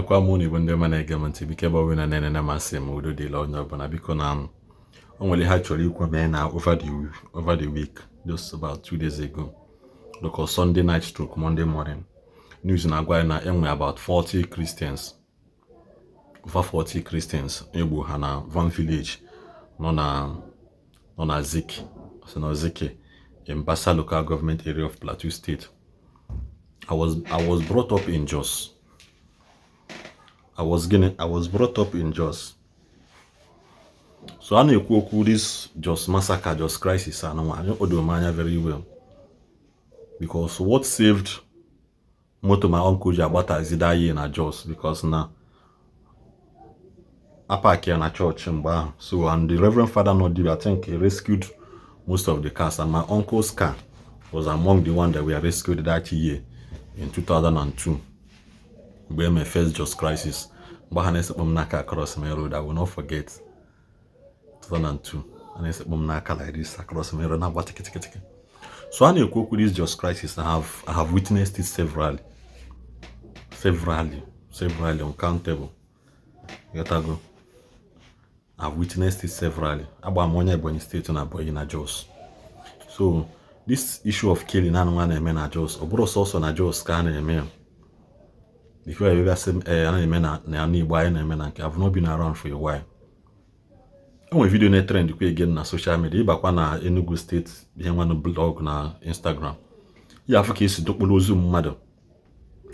Ekenekwa m unu, Igbo ndị ọma na-ege m ntị. Biko, ebe ọ bụla na-enene, masị m udo dịla onye ọbụla. Biko, na o nwere ihe a chọrọ ikwu mee na over the week, just about 2 days ago, because Sunday night stroke Monday morning news na-agwa anyị na enwe about 40 Christians, over 40 Christians egbu ha na Van Village nọ na Zik, so na Zikke in Bassa Local Government Area of Plateau State. I was brought up in Jos. I was gịnị? I was brought up in Jos. So a na-ekwu okwu this Jos massacre, Jos crisis anụnwa, o doro m anya very well. Because what saved moto my uncle ji agbatazi that year na Jos, because na apark ya na church mgbe ahụ. So and the Reverend Father nọ there, I think he rescued most of the cars, and my uncle's car was among the one that were rescued that year in 2002, mgbe eme first Jos crisis, mgbe ha na-esekpọ m n'aka across my road. I will not forget 2002, a na-esekpọ m n'aka like this across my road, na-agba tikitikitikị. So a na-ekwu okwu this Jos crisis, I have witnessed it severally, severally, severally, uncountable. Ghọtago? I've witnessed it severally. Agba m onye Ebonyi Steeti na Ebonyi na Jos. So this issue of killing anụ nwa na-eme na Jos, ọ bụrụ sọsọ na Jos ka a na-eme ya. Before I bịa sị m ee, a na-eme na ala Igbo anyị na-eme na nke, I've not been around for a while. E nwere video na-trend kwa again na social media, ịbakwa na Enugu Steeti ihe nwanụ blog na Instagram, ya afụ ka esi dokporo ozu mmadụ,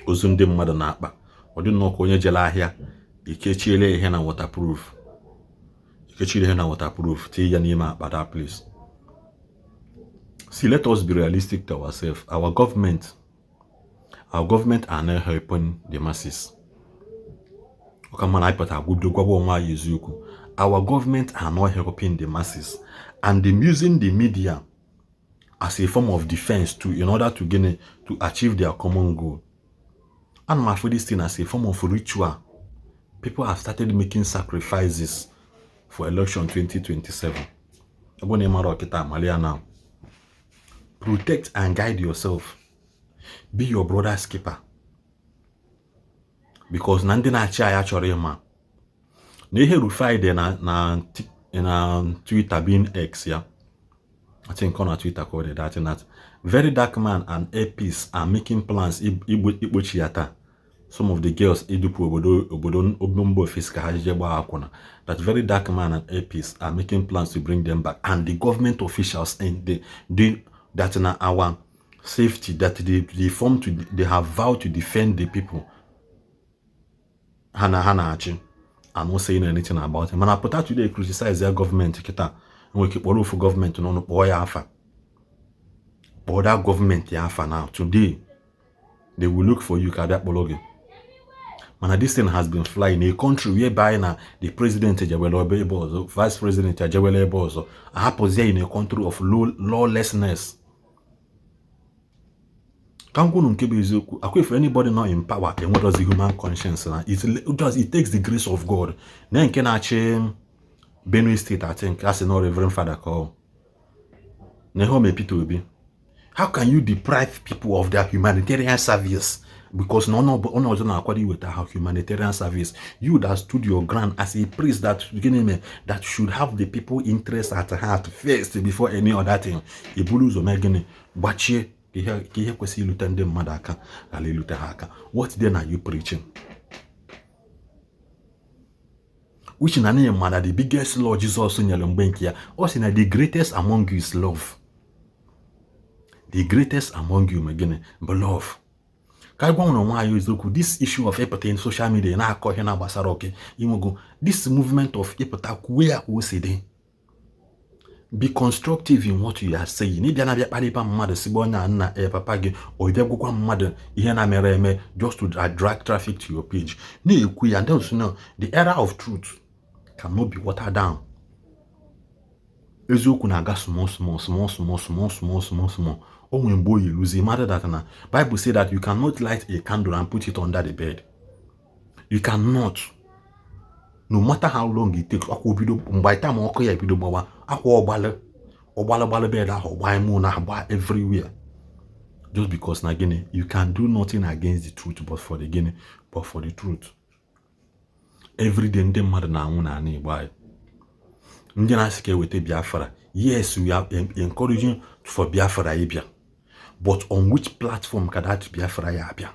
ozu ndị mmadụ na-akpa. Ọ dị nnọọ ka onye jere ahịa, ikechiele ihe na waterproof, ikechiri ihe na waterproof, tinye ya n'ime akpa that place. See, let us be realistic to ourselves. Our government are not helping the masses. Ọka mma na anyị pụtara bido gwaba onwe anyị eziokwu. Our government are not helping the masses, and them using the media as a form of defense to in order to gain, to achieve their common goal. Ana m afụ this thing as a form of ritual. People have started making sacrifices for election 2027. Ọ bụrụ na ị mara ọkịta amalia now, protect and guide yourself. Be your brother's keeper, because na ndị na-achị anyị chọrọ ịma na ihe Rufai dị na Twitter, being X ya, I think ọ na Twitter ka ọ dị, that Very Dark Man and Airpeace are making plans ikpochi ya taa some of the girls idupu obodo mba ofesi ka ha jije gbaa akwụna, that Very Dark Man and Airpeace are making plans to bring them back, and the government officials in the that na our safety, that they form to they have vowed to defend the people ha na ha na-achị are not saying anything about it. Mana pụta today criticize ya gọọmenti kịta, nwere ike kpọrọ ofu gọọmenti n'ọnụ, kpọọ ya afa, kpọọ that gọọmenti ya afa. Now today they will look for you ka abịa kpọrọ gị. Mana this thing has been flying in a country whereby na the president ejewela ebe ọzọ, vice president ejewela ebe ọzọ, ahapụzie in a country of lawlessness. Ka m gwunu nke bụ eziokwu, akwa if anybody not in power enwerozi human conscience na it takes the grace of God na nke na-achị Benue State, I think asị na Reverend Father ka ọ na ihe ome Peter Obi. How can you deprive people of their humanitarian service because na onye ọzọ na-akwado iweta ha humanitarian service? You that stood your ground as a priest, that gịnị mee, that should have the people interest at heart first before any other thing, eburu ụzọ mee gịnị? Gbachie ka ihe kwesịrị ilute ndị mmadụ aka ghara ilute ha aka. What then are you preaching? Which na n'ihi mana the biggest law Jizọs nyere mgbe nke ya, ọ sị na the greatest among you is love. The greatest among you ma gịnị bụ love. Ka anyị gwanwere onwe anyị eziokwu, this issue of ịpụta in social media na-akọ ihe na-agbasara oke inwego this movement of ịpụta kwuwe ya ka o si dị, be constructive in what you are saying. Ịbịa na-abịa kparịba mmadụ, sigbo onye a nna e papa gị, o bịa gwụkwa mmadụ ihe na-mere eme just to drag traffic to your page, na-ekwu ya. Those know the era of truth cannot be watered down. Eziokwu na-aga small small small small small small small small. O nwere mgbe o yi eluzi mmadụ that na Bible say that you cannot light a candle and put it under the bed. You cannot, no matter how long it takes. Akwa obido mgbe time ọkụ ya ebido gbawa, akwa ọgbalị ọgbalị gbalị bed ahụ, gbaa ime na agba everywhere, just because na gịnị? You can do nothing against the truth, but for the gịnị? But for the truth. Everyday ndị mmadụ na-anwụ n'ala Igbo anyị. Ndị na-asị ka eweta Biafra, yes, we are encouraging for Biafra ịbịa, but on which platform ka that Biafra ya abịa?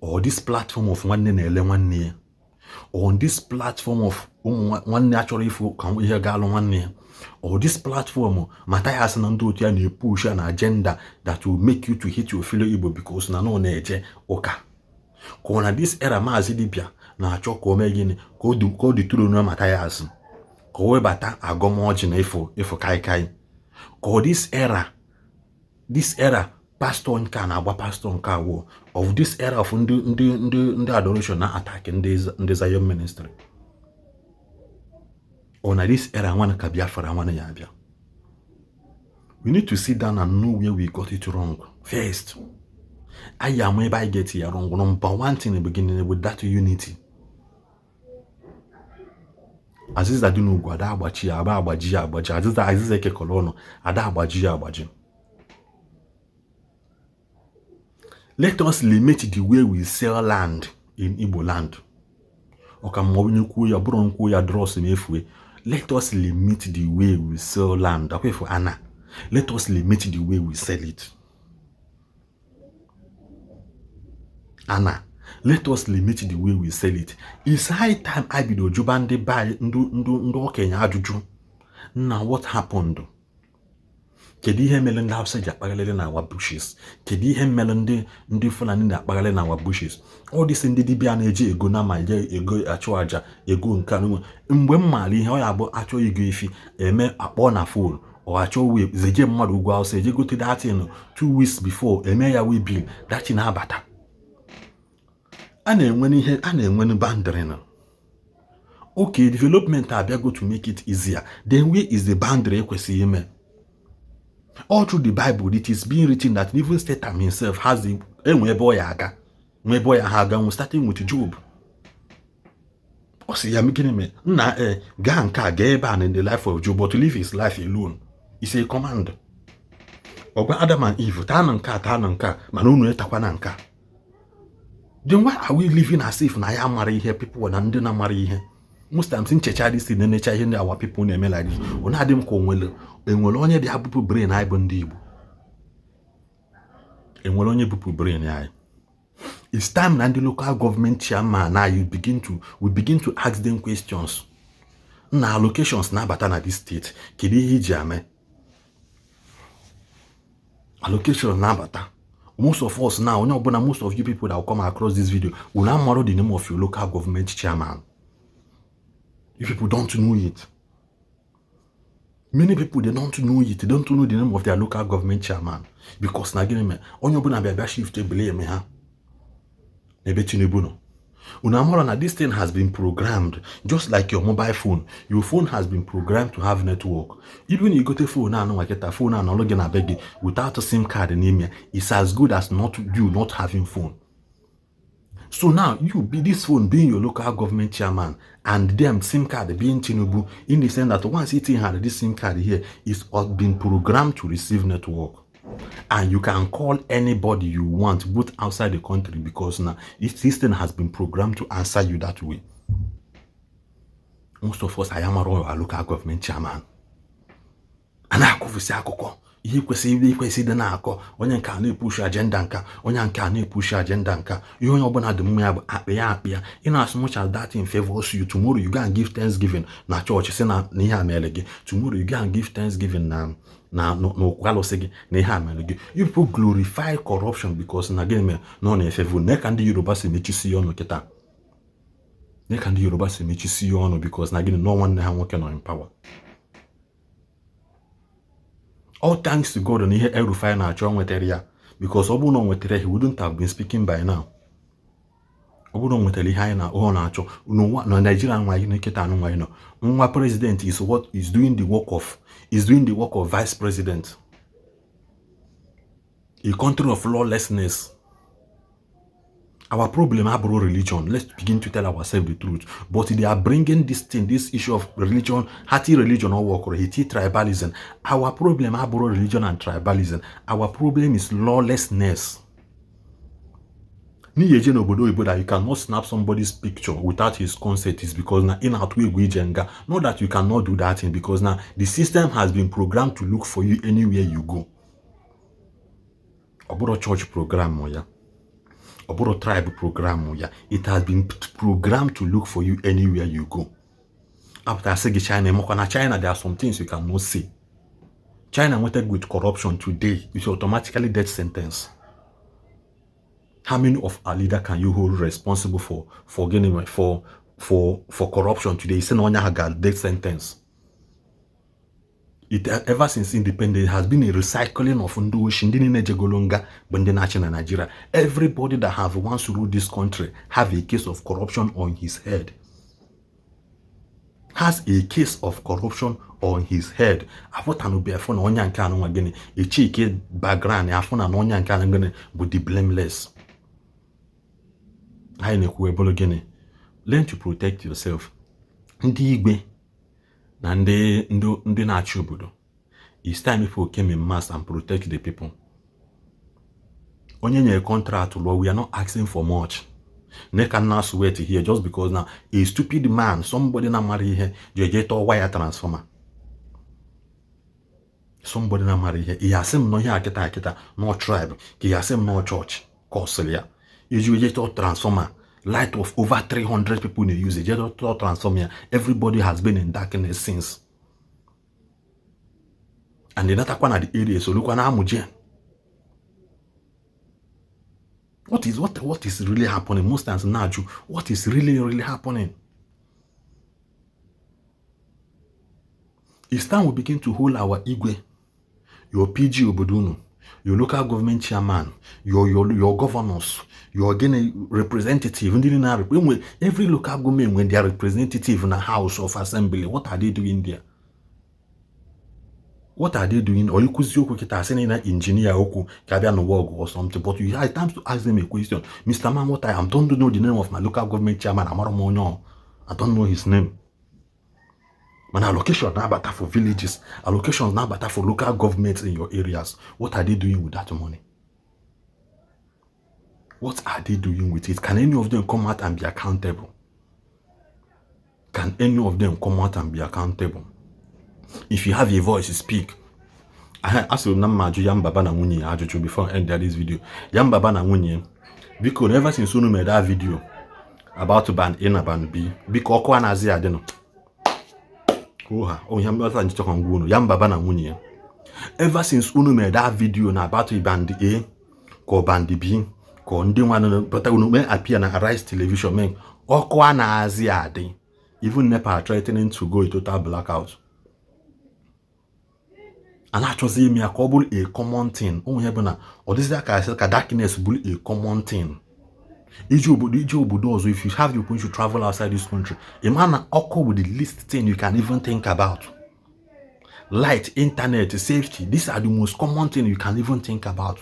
Or this platform of nwanne na-ele nwanne ya? On this platform of ụmụ nwanne achọrọ ịfụ ka ihe ga-alụ nwanne ya? Or this platform Mathias na ndị otu ya na-epush an agenda that will make you to hate your fellow Igbo because na nọ na-eje ụka? Ka ọ na this era Maazị Dibia na-achọ ka o mee gịnị? Ka ọ dethrone na Mathias, ka o webata agọmọjị na ịfụ ịfụ kaikai? Ka ọ this era pastor nke a na-agba pastor nke awụ of this era of ndị adoration na attack ndị Zion Ministry? Ọ na this era nwana ka Biafra nwana ya abịa? We need to sit down and know where we got it wrong first. Anyị ama ebe anyị get ya wrong. Number one thing bụ gịnị? With that unity, azịza dị n'ugwu ada agbachi ya agba agbaji ya agbaji. Azịza ekekọrọ ọnụ ada agbaji ya agbaji. Let us limit the way we sell land in Igbo land. Ọka ma onye kwuo ya bụrụ nkwuo ya dros na-efue. Let us limit the way we sell land. Akwefu ana, let us limit the way we sell it. Ana, let us limit the way we sell it. It's high time I bido jụba ndị be anyị, ndị okenye ajụjụ. Nna, what happened? Kedu ihe mere ndị Hausa ji akpagharị na our bushes? Kedu ihe mere ndị Fulani na-akpagharị na our bushes? Ọ dịsị ndị dibịa na-eji ego na ma je ego achụ aja ego nke anụnwa. Mgbe m maara ihe ọ ya bụ achọ igo efi eme akpọ na phone, ọ achọ wee zeje mmadụ ugwu Hausa eje gote datin 2 weeks before eme ya wee bill datin abata. A na-enwe ihe a na-enwe boundary na okay, development abịago to make it easier, then where is the boundary ekwesịghị ime? All through the Bible it is being written that even Satan himself has the enwe ebe ọ ya aga, nwe ebe ọ ya ha aga nwe, starting with Job. Ọ sị ya gịnị mere nna e gaa nke a gaa ebe a in the life of Job, but to live his life alone is a command. Ọ gwa Adam and Eve, taa na nke a, taa na nke a, mana unu etakwana nke a. Then why are we living as if na ya mara ihe people na ndị na-amara ihe? Most times nchecha this thing, na-enecha ihe ndị our people na-eme like this, ọ na-adị m ka onwere enwere onye bịa bupụ brain anyị bụ ndị Igbo. Enwere onye bupụ brain anyị. It's time na ndị local government chairman na you begin to we begin to ask them questions. Na allocations na-abata na this state, kedu ihe iji ame allocation na-abata? Most of us now, onye ọbụla, most of you people that will come across this video will now know the name of your local government chairman. You people don't know it. Many people, they don't know it. They don't know the name of their local government chairman because na gịnị mere onye ọbụla bịa bịa shift blame ha n'ebe Tinubu nọ? Unu amara na this thing has been programmed just like your mobile phone. Your phone has been programmed to have network. Even you gote phone anụ nwa kịta, phone anọrọ gị na be gị without SIM card n'ime ya, it's as good as not you not having phone. So now you be this phone being your local government chairman and them SIM card being Tinubu, in the sense that once it had this SIM card here, it's been programmed to receive network. And you can call anybody you want, both outside the country, because now this system has been programmed to answer you that way. Most of us, I am our local government chairman. A na-akụfusi akụkọ ihe kwesịrị ikwesị ịdị na-akọ. Onye nke a na-epush agenda nka, onye nke a na-epush agenda nka. Ihe onye ọbụla dị mma ya bụ akpa ya, akpa ya. In as much as that in favors you, tomorrow you go and give thanksgiving na chọọchị si na ihe a mere gị. Tomorrow you go and give thanksgiving na n'okwu alụsị gị na ihe a mere gị. You people glorify corruption because na gịnị mere na ọ na-efavor ne. Ka ndị Yoruba si mechisi ya ọnụ kịta, ne ka ndị Yoruba si mechisi ya ọnụ because na gịnị nọ nwanne ha nwoke nọ in power. All thanks to God na ihe El-Rufai na-achọ nwetara ya, because ọ bụrụ na ọ nwetara, he wouldn't have been speaking by now. Ọ bụrụ na ọ nwetara ihe anyị na ọ na-achọ n'ụwa na Nigeria nwa anyị nkịta anụ nwa anyị nọ, nwa president is what is doing the work of is doing the work of vice president. A country of lawlessness. Our problem abụrụ religion. Let's begin to tell ourselves the truth. But they are bringing this thing, this issue of religion, hati religion or work, hati tribalism. Our problem abụrụ religion and tribalism. Our problem is lawlessness. N'ihi eje n'obodo oyibo that you cannot snap somebody's picture without his consent is because na ị na-atụ egwu ije nga. Not that you cannot do that thing, because na the system has been programmed to look for you anywhere you go. Ọ bụrụ church program ya, ọ bụrụ tribe program ya, it has been programmed to look for you anywhere you go. Apụta sị gị China makwa na China, there are some things you cannot say. China nweta with corruption today is automatically death sentence. How many of our leader can you hold responsible for gịnị, for corruption today? Sị na onye ahụ ga death sentence. It ever since independence has been a recycling of ndị oshi, ndị niile jegolo nga bụ ndị na-achị na Nigeria. Everybody that have once ruled this country have a case of corruption on his head, has a case of corruption on his head. Afụtanụbe afụ na onye nke anụnwa gịnị echike background ya, afụ na onye nke anụ gịnị bụ the blameless. Anyị na-ekwu ebulu gịnị? Learn to protect yourself. Ndị igwe na ndị na-achị obodo, it's time people came in mass and protect the people. Onye nyere contract lụọ, we are not asking for much. Ne ka na sweat here just because now a stupid man, somebody na-amara ihe, ji eje tọọ waya transformer. Somebody na-amara ihe, ihe asị m nọ ihe akịta akịta nọ tribe ka ihe asị m nọ chọọchị ka ọ sịrị ya iji eje tọọ transformer, light of over 300 people na-use eje tọọ transformer ya. Everybody has been in darkness since, and natakwa na the area solukwa na amụje. What is really happening? Most times na-ajụ, what is really really happening? It's time we begin to hold our igwe, your PG obodo unu, your local government chairman, your governors, your gịnị representative, ndị na enwe every local government when their representative na House of Assembly. What are they doing there? What are they doing? Or ikwuzi okwu kịta asị na injinia okwu ka abịa n'ụwa ọgụ or something, but you have time to ask them a question. Mr. Man, what I am don't know the name of my local government chairman. Amara m onye ọ, I don't know his name. Mana allocation na-abata for villages, allocation na-abata for local governments in your areas. What are they doing with that money? What are they doing with it? Can any of them come out and be accountable? Can any of them come out and be accountable? If you have a voice, speak. Asịrị m na mma ajụ ya mbaba na nwunye ya ajụjụ before I end this video. Ya mbaba na nwunye, biko, never since unu mere that video about band A na band B, biko, ọkụ a na-azị adịnụ ha onye mmata nchịchọkwa ngwa unu. Ya mbaba na nwunye ya, ever since unu mere that video na about band A ka ọ band B ka ndị nwa pụta unu mee appear na Arise Television mee, ọkụ a na-azị adị. Even NEPA are threatening to go a total blackout. A na-achọzi ime ya ka ọ bụrụ a common thing. Ụmụ ya bụ na ọ dịzị ka asị ka darkness bụrụ a common thing. Ije obodo ọzọ, if you have the opportunity to travel outside this country, ị ma na ọkụ bụ the least thing you can even think about. Light, internet, safety, these are the most common thing you can even think about.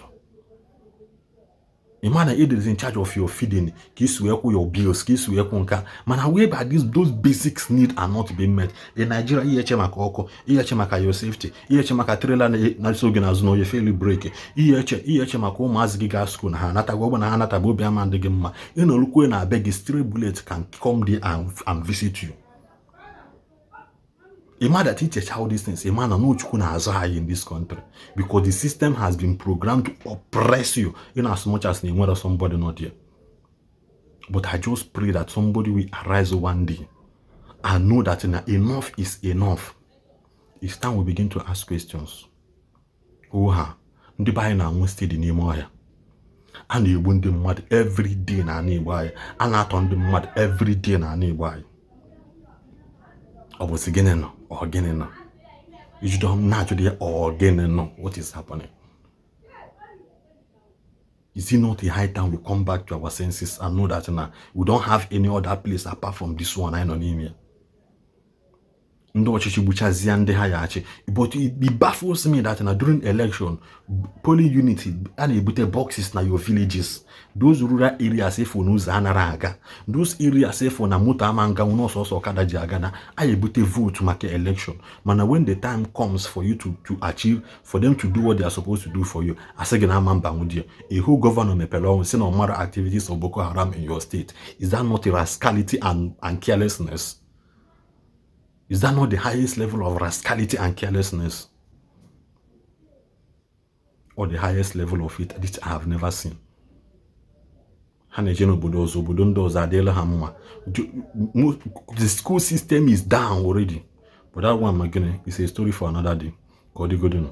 Ị ma na it is in charge of your feeding, ka isi wee kwụ your bills, ka isi wee kwụ nka, mana whereby these those basics need are not being met in Nigeria. Ihe eche maka ọkụ, ihe eche maka your safety, ihe eche maka trailer na-eso gị n'azụ na onye fail brake, ihe eche maka ụmụazị gị gaa school na ha anatago ọgbụ na ha anataba, obi ama ndị gị mma. Ịnọrụkwe na be gị, stray bullet can come there and visit you. Ịma that ichecha all these things, ịma na n'Chukwu na-azụ anyị in this country, because the system has been programmed to oppress you in as much as na enwere somebody not there. But I just pray that somebody will arise one day and know that na enough is enough. It's time we begin to ask questions. Ha ndị be anyị na-anwụ steady n'ime ọhịa, a na-egbu ndị mmadụ every day na ana Igbo anyị, a na-atọ ndị mmadụ every day na ana Igbo anyị. Ọ bụzi gịnị nọ? Ọ gịnị nọ? Ijudo m na-ajụ ya, ọ gịnị nọ? What is happening? Is it not a high time we come back to our senses and know that na we don't have any other place apart from this one anyị nọ n'ime ya? Ndị ọchịchị gbuchazie ndị ha ya achị. But it baffles me that na during election, polling unit a na-ebute boxes na your villages, those rural areas efu n'ụzọ anara aga, those areas efu na moto ama nga n'ọsọsọ ọkada ji aga, na a ebute vote maka election. Mana when the time comes for you to achieve, for them to do what they are supposed to do for you, asị gị na ama mba nwudie. A whole governor mepere ọnwụ si na ọmara activities of Boko Haram in your state. Is that not a rascality and carelessness? Is that not the highest level of rascality and carelessness, or the highest level of it that I have never seen? Ha na-eje n'obodo ọzọ, obodo ndị ọzọ adịla ha mma. The school system is down already, but that one, gịnị, is a story for another day. Ka ọ dịgodinu.